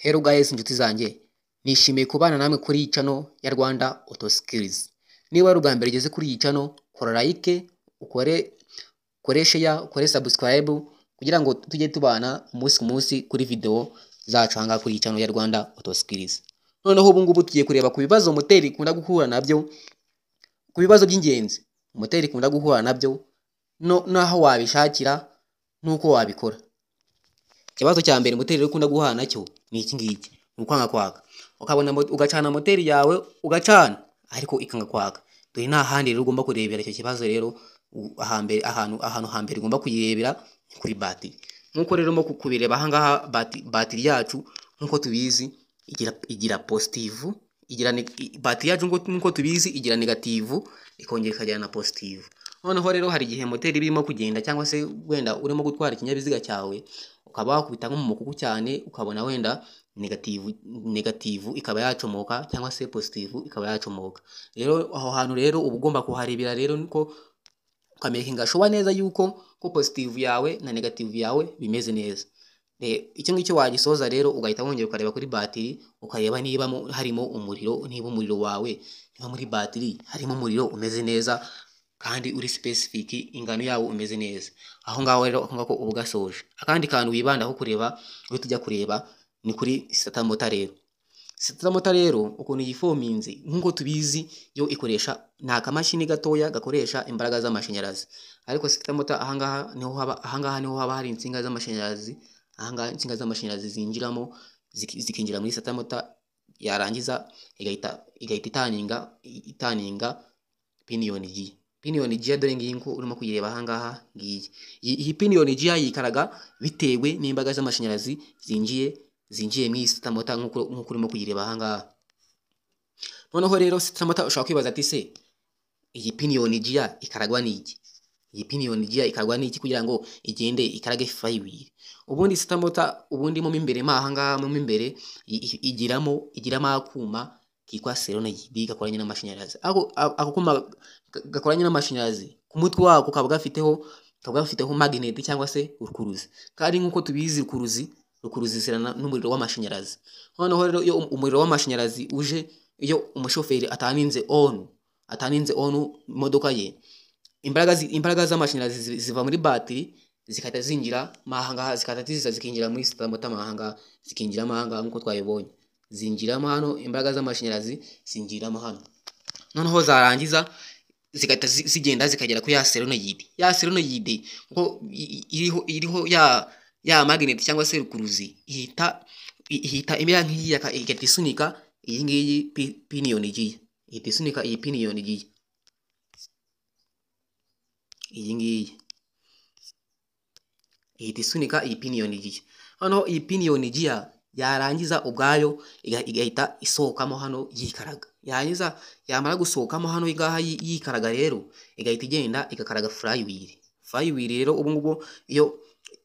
Hello guys, inshuti zanjye, nishimiye kubana namwe kuri iyi channel ya Rwanda Auto Skills. Niba ari ubwa mbere ugeze kuri iyi channel, kora like, ukore share, ukore subscribe kugira ngo tujye tubana umunsi ku munsi kuri video zacu ahangaha kuri iyi channel ya Rwanda Auto Skills. Noneho ubu ngubu tugiye kureba ku bibazo moteri ikunda guhura nabyo, ku bibazo by'ingenzi moteri ikunda guhura nabyo, no naho wabishakira n'uko wabikora. Ikibazo cya mbere moteri ikunda guhura nacyo ni iki ngiki, ni ukwanga kwaka. Ukabona ugacana moteri yawe, ugacana ariko ikanga kwaka. Dore nta handi rero ugomba kurebera icyo kibazo rero, ahambere, ahantu hambere ugomba kuyirebera ni kuri batiri. Nk'uko rero urimo kubireba aha ngaha, batiri yacu nk'uko tubizi igira positive, igira batiri yacu nk'uko tubizi igira negative, ikongera ikagira na positive. Noneho rero hari igihe moteri iba irimo kugenda cyangwa se wenda urimo gutwara ikinyabiziga cyawe, ukaba wakubita nko mu mukuku cyane, ukabona wenda negative ikaba yacomoka cyangwa se positive ikaba yacomoka. Rero aho hantu rero uba ugomba kuharebera rero, niko ukamakinga sure neza yuko ko positive yawe na negative yawe bimeze neza. Icyo ngicyo wagisoza rero ugahita wongera ukareba kuri batiri, ukareba niba harimo umuriro, niba umuriro wawe, niba muri batiri harimo umuriro umeze neza kandi uri specific, ingano yawo umeze neza. Aho ngaho rero ako ngako uba ugasoje. Akandi kantu wibandaho kureba iyo tujya kureba ni kuri starter motor rero. Starter motor rero ukuntu yifominze, nk'uko tubizi yo ikoresha ni akamashini gatoya gakoresha imbaraga z'amashanyarazi. Ariko starter motor ahangaha niho haba hari insinga z'amashanyarazi, ahangaha insinga z'amashanyarazi zinjiramo zikinjira muri starter motor, yarangiza igahita itaninga pinion gear. Pinion gear dore ngiyi nko urimo kuyireba ahangaha ngiyi. Iyi pinion gear yikaraga bitewe n'imbaraga z'amashanyarazi zinjiye mu iyi starter motor nk'uko urimo kuyireba ahangaha. Noneho rero starter motor ushobora kwibaza ati: "Se iyi pinion gear ikaragwa n'iki? Iyi pinion gear ikaragwa n'iki kugira ngo igende ikarage flywheel?" Ubundi starter motor, ubundi mo imbere mo ahangaha mo imbere igiramo akuma kitwa solenoid gakoranye n'amashanyarazi. Ako kuma gakoranye n'amashanyarazi, ku mutwe wako kaba gafiteho magnet cyangwa se rukuruzi. Kandi nk'uko tubizi, rukuruzi zirana n'umuriro w'amashanyarazi. Noneho rero iyo umuriro w'amashanyarazi uje, iyo umushoferi ataninze on imodoka ye, imbaraga z'amashanyarazi ziva muri batiri zikahita zinjira ahangaha, zikahita ziza zikinjira muri starter motor ahangaha, zikinjiramo ahangaha nk'uko twabibonye. Zinjiramo hano, imbaraga z'amashanyarazi zinjiramo hano. Noneho zarangiza zigahita zigenda zikagera kuri ya solenoid. Ya solenoid kuko iriho ya magnet cyangwa se rukuruzi, ihita imera nk'iyi, igahita isunika iyi ngiyi pinion gear. Ihita isunika iyi pinion gear. Iyi ngiyi ihita isunika iyi pinion gear. Noneho iyi pinion gear yarangiza ubwayo igahita isohokamo hano yikaraga. Yarangiza, yamara gusohokamo hano ngaha yikaraga rero, igahita igenda igakaraga flywheel. Flywheel rero ubu ngubu iyo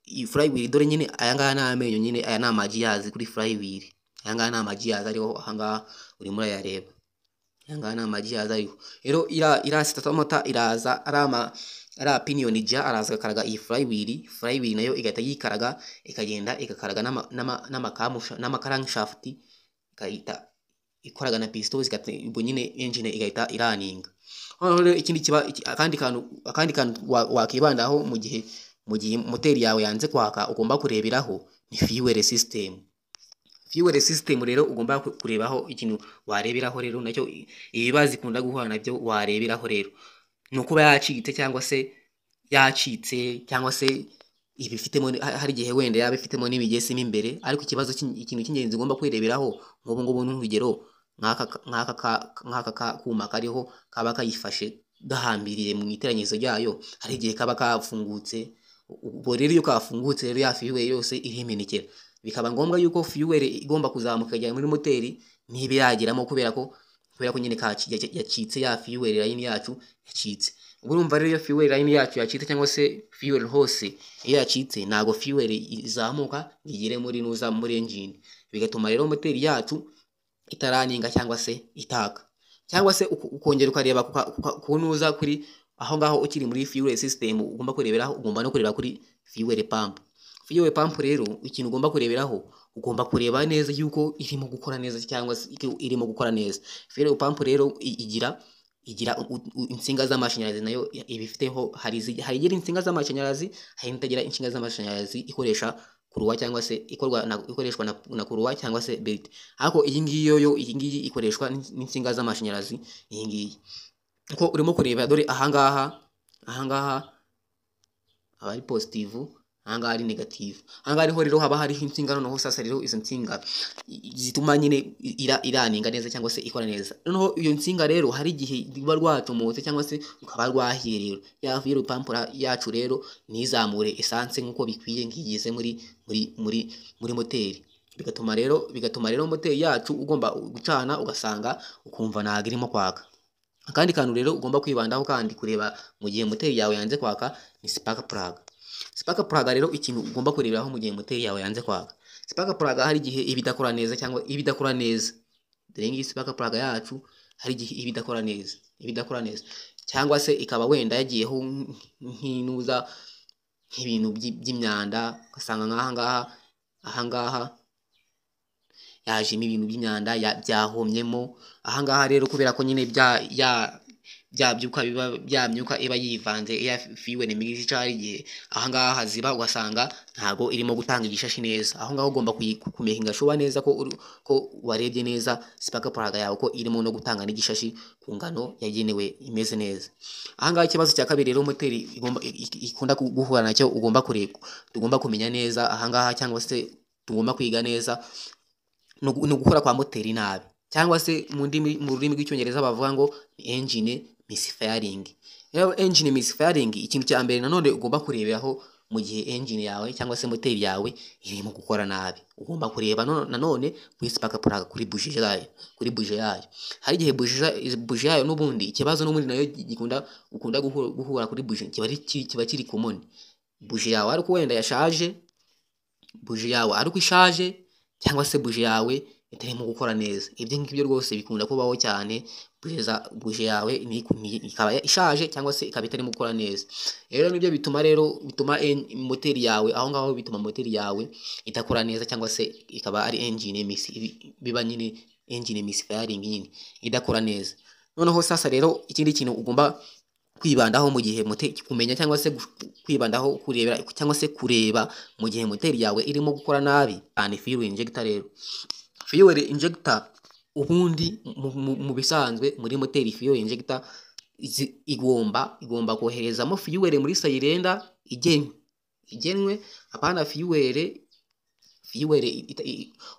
iyi flywheel, dore nyine aya ngaya ni amenyo nyine, aya ni amagears kuri flywheel. Aya ngaya ni amagears ariho aha ngaha urimo urayareba. Aya ngaya ni amagears ariho. Rero iriya starter motor iraza ari pinion gear araza agakaraga iyi flywheel, flywheel nayo igahita yikaraga, ikagenda igakaraga n'ama crankshaft, igahita ikoraga na piston, ubwo nyine engine igahita iraninga. Noneho rero ikindi kiba akandi kantu wakibandaho mu gihe moteri yawe yanze kwaka ugomba kureberaho ni fuel system. Fuel system rero ugomba kurebaho, ikintu wareberaho rero nacyo, ibibazo ikunda guhura nabyo wareberaho rero ni ukuba yacitse cyangwa se yacitse cyangwa se ibifitemo, hari igihe wenda yaba ifitemo n'imigesi mo imbere. Ariko ikintu cy'ingenzi ugomba kwireberaho nk'ubu ngubu n'urugero nk'aka kuma kariho kaba kayifashe gahambiriye mu iteranyirizo ryayo, hari igihe kaba kafungutse. Ubwo rero iyo kafungutse rero, ya fuel yose irimenekera, bikaba ngombwa yuko fuel igomba kuzamuka ikajya muri moteri ntibe yageramo kubera ko nyine yacitse, ya fuel line yacu yacitse. Ubwo urumva rero iyo fuel line yacu yacitse cyangwa se fuel hose iyo yacitse, ntabwo fuel izamuka ngo igere muri nuza muri engine, bigatuma rero moteri yacu itaraninga cyangwa se itaka. Cyangwa se ukongera ukareba ku nuza kuri aho ngaho ukiri muri fuel system ugomba kureberaho, ugomba no kureba kuri fuel pump. Fuel pump rero ikintu ugomba kureberaho, Ugomba kureba neza yuko irimo gukora neza cyangwa se irimo gukora neza. Fuel pump rero igira insinga z'amashanyarazi, nayo iba ifiteho, hari igira insinga z'amashanyarazi, hari n'itagira insinga z'amashanyarazi, ikoresha kuruwa cyangwa se ikorwa na, ikoreshwa na kuruwa cyangwa se belt. Ariko iyi ngiyi yo, iyi ngiyi ikoreshwa n'insinga z'amashanyarazi. Iyi ngiyi uko urimo kureba, dore ahangaha aba ari positive, ahangaha ari negative. Ahangaha niho rero haba hariho insinga. Noneho sasa rero izo nsinga zituma nyine iraninga neza cyangwa se ikora neza. Noneho iyo nsinga rero hari igihe ruba rwacomotse cyangwa se rukaba rwahiye, rero ya fuel pump yacu rero ntizamure essence nk'uko bikwiye nk'igeze muri moteri, bigatuma rero moteri yacu ugomba gucana ugasanga ukumva ntabwo irimo kwaka. Akandi kantu rero ugomba kwibandaho kandi kureba mu gihe moteri yawe yanze kwaka ni spark plug. Spark plug rero, ikintu ugomba kureberaho mu gihe moteri yawe yanze kwaka, spark plug hari igihe iba idakora neza cyangwa iba idakora neza. Dore ngiyi spark plug yacu, hari igihe iba idakora neza, iba idakora neza, cyangwa se ikaba wenda yagiyeho nk'inuza, nk'ibintu by'imyanda, ugasanga nk'aha ngaha, aha ngaha yajemo ibintu by'imyanda, byahomyemo aha ngaha. Rero kubera ko nyine bya byuka biba, bya myuka iba yivanze, air fuel mixture, hari igihe aha ngaha haziba, ugasanga ntago irimo gutanga igishashi neza. Aho ngaho ugomba kumakinga sure neza ko warebye neza spark plug yawe ko irimo no gutanga n'igishashi ku ngano yagenewe, imeze neza. Aha ngaha ikibazo cya kabiri rero moteri igomba ikunda guhura nacyo, ugomba kureba, tugomba kumenya neza aha ngaha cyangwa se tugomba kwiga neza, ni ugukora kwa moteri nabi, cyangwa se mu rurimi rw'Icyongereza bavuga ngo ni engine misfiring. Rero engine misfiring, ikintu cya mbere nanone ugomba kureberaho mu gihe engine yawe cyangwa se moteri yawe irimo gukora nabi, ugomba kureba nanone kuri spark plug, kuri buji yayo. Kuri buji yayo, hari igihe buji yayo n'ubundi ikibazo n'ubundi nayo gikunda ukunda guhura kuri buji, kiba kiri common. Buji yawe ariko wenda yashaje, buji yawe ariko ishaje, cyangwa se buji yawe itarimo gukora neza. Ibyo ngibyo rwose bikunda kubaho cyane. Buji yawe ikaba ishaje cyangwa se ikaba itarimo gukora neza, rero nibyo bituma rero bituma moteri yawe aho ngaho, bituma moteri yawe idakora neza cyangwa se ikaba ari engine miss, biba nyine engine misfiring nyine idakora neza. Noneho sasa rero ikindi kintu ugomba kwibandaho mu gihe kumenya cyangwa se kwibandaho kurebera cyangwa se kureba mu gihe moteri yawe irimo gukora nabi ni fuel injector. Rero fuel injector ubundi mu bisanzwe muri moteri, fuel injector igomba koherezamo fuel muri cylinder igenwe, apana fuel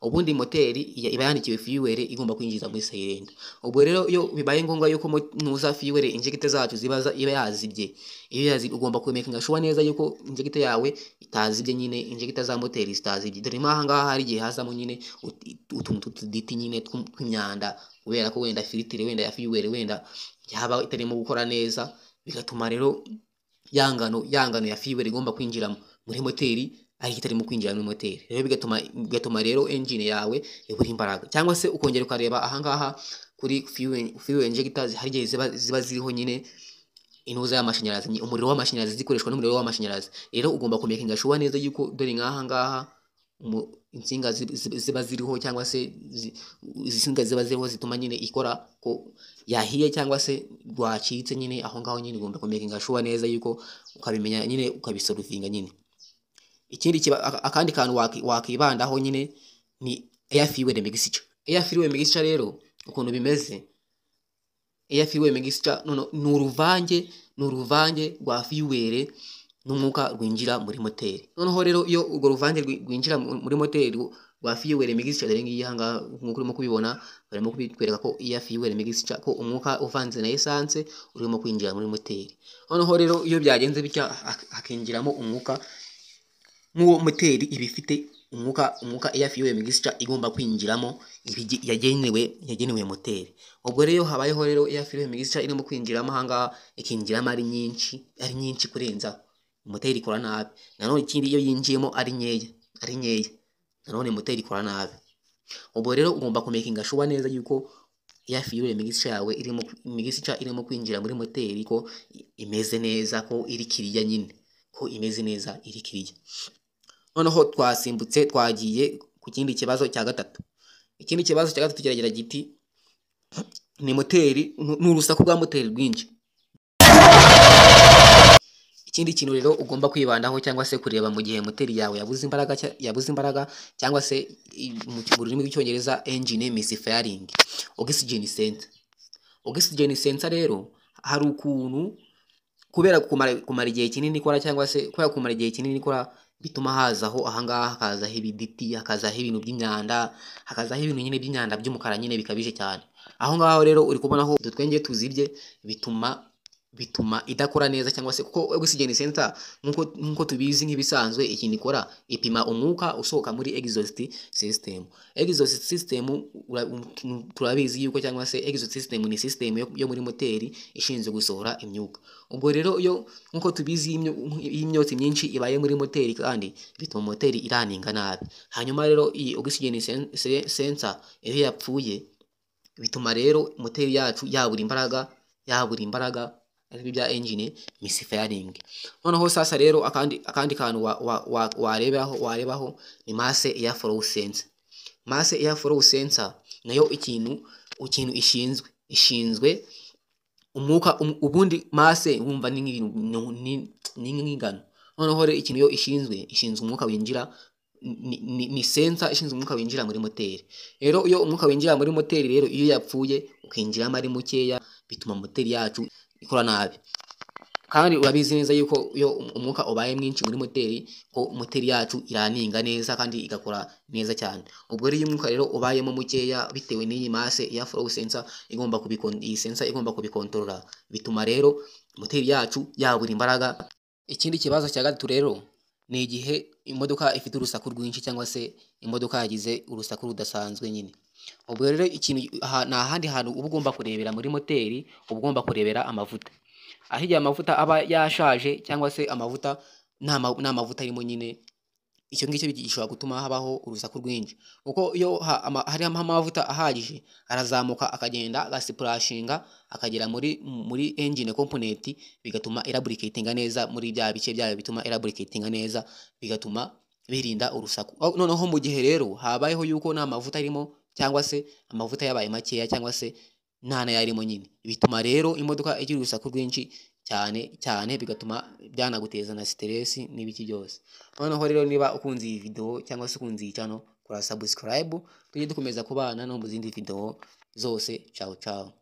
ubundi moteri iba yandikiwe fuel igomba kwinjiza muri cylinder. Ubwo rero iyo bibaye ngombwa yuko nuza fuel injector zacu ziba iba yazibye, iyo yazibye ugomba kumakinga sure neza yuko injector yawe itazibye nyine, injector za moteri zitazibye. Dore mo aha ngaha hari igihe hazamo nyine utuntu tw'utuditi nyine tw'imyanda, kubera ko wenda filtre wenda ya fuel wenda yaba itarimo gukora neza, bigatuma rero ya ngano ya fuel igomba kwinjira muri moteri ariko itarimo kwinjira muri moteri. Rero bigatuma rero engine yawe ibura imbaraga. Cyangwa se ukongera ukareba ahangaha kuri fuel injectors, hari igihe ziba ziriho nyine intuza y'amashanyarazi, umuriro w'amashanyarazi, zikoreshwa n'umuriro w'amashanyarazi. Rero ugomba kumakinga sure neza yuko, dore nk'aha ngaha insinga ziba ziriho, cyangwa se izi nsinga ziba ziriho zituma nyine ikora, ko yahiye cyangwa se rwacitse nyine. Aho ngaho nyine ugomba kumakinga sure neza yuko ukabimenya nyine, ukabisolvinga nyine. Ikindi kiba, akandi kantu wakibandaho nyine ni air fuel mixture. Air fuel mixture rero ukuntu bimeze, air fuel mixture nono ni uruvange rwa fuel n'umwuka rwinjira muri moteri. Noneho rero iyo urwo ruvange rwinjira muri moteri rwa fuel mixture, dore ngiyi aha ngaha nk'uko urimo kubibona, barimo kubitwereka ko air fuel mixture, ko umwuka uvanze na essence urimo kwinjira muri moteri. Noneho rero iyo byagenze bitya, hakinjiramo umwuka nk'uwo, moteri iba ifite umwuka air fuel mixture igomba kwinjiramo yagenewe moteri. Ubwo rero habayeho rero air fuel mixture irimo kwinjiramo aha ngaha, ikinjiramo ari nyinshi kurenza, moteri ikora nabi. Nanone ikindi, iyo yinjiyemo ari nkeya, nanone moteri ikora nabi. Ubwo rero ugomba kumakinga sure neza yuko air fuel mixture yawe irimo mixture irimo kwinjira muri moteri ko imeze neza, ko iri kiriya nyine, ko imeze neza, iri kiriya. Noneho twasimbutse twagiye kuri Ku kindi kibazo cya gatatu. Ikindi kibazo cya gatatu kiragira giti: ni moteri, ni urusaku rwa moteri rwinshi. Ikindi kintu rero ugomba kwibandaho cyangwa se kureba mu gihe moteri yawe yabuze imbaraga, yabuze imbaraga cyangwa se mu rurimi rw'Icyongereza engine misfiring, oxygen sensor. Oxygen sensor rero, hari ukuntu kubera kumara igihe kinini ikora, cyangwa se kubera kumara igihe kinini ikora, bituma hazaho ahangaha hakazaho ibiditi, hakazaho ibintu by'imyanda, hakazaho ibintu nyine by'imyanda by'umukara nyine bikabije cyane. Aho ngaho rero uri kubonaho utwenge tuzibye, bituma idakora neza, cyangwa se kuko oxygen sensor, nkuko tubizi nk'ibisanzwe, ikintu ikora ipima umwuka usohoka muri exhaust system. Exhaust system turabizi yuko, cyangwa se exhaust system ni system yo muri moteri ishinzwe gusohora imyuka. Ubwo rero iyo, nkuko tubizi, iyo imyotsi myinshi ibaye muri moteri, kandi bituma moteri iraninga nabi. Hanyuma rero iyi oxygen sensor iyo yapfuye, bituma rero moteri yacu yabura imbaraga, aribyo bya engine misfiring. Noneho sasa rero akandi kantu warebaho ni mass airflow sensor. Mass airflow sensor nayo ikintu ishinzwe umwuka. Ubundi mass wumva ni nk'ibintu, ni nk'ingano. Noneho rero ikintu yo ishinzwe umwuka winjira, ni sensor ishinzwe umwuka winjira muri moteri. Rero iyo umwuka winjira muri moteri rero iyo yapfuye, ukinjiramo ari mukeya, bituma moteri yacu ikora nabi. Kandi urabizi neza yuko iyo umwuka ubaye mwinshi muri moteri, ko moteri yacu iraninga neza kandi igakora neza cyane. Ubwo rero iyo umwuka rero ubayemo mukeya bitewe n'iyi mass airflow sensor igomba kubikon iyi sensor igomba kubikontorora, bituma rero moteri yacu yabura imbaraga. Ikindi kibazo cya gatatu rero ni igihe imodoka ifite urusaku rwinshi, cyangwa se imodoka yagize urusaku rudasanzwe nyine. Ubwo rero ikintu aha, ni ahandi hantu uba ugomba kurebera muri moteri, uba ugomba kurebera amavuta, aho igihe amavuta aba yashaje, cyangwa se amavuta nta mavuta arimo nyine. Icyo ngicyo gishobora gutuma habaho urusaku rwinshi, kuko iyo harimo amavuta ahagije, arazamuka akagenda agasipurashinga akagera muri engine component, bigatuma iralubricatinga neza muri bya bice byayo, bituma iralubricatinga neza, bigatuma birinda urusaku. Noneho mu gihe rero habayeho yuko nta mavuta arimo, cyangwa se amavuta yabaye makeya, cyangwa se nta n'ayarimo nyine, bituma rero imodoka igira urusaku rwinshi cyane cyane, bigatuma byanaguteza na stress n'ibiki byose. Noneho rero niba ukunze iyi video cyangwa se ukunze iyi channel, kora subscribe, tujye dukomeza kubana no mu zindi video zose. Ciao ciao.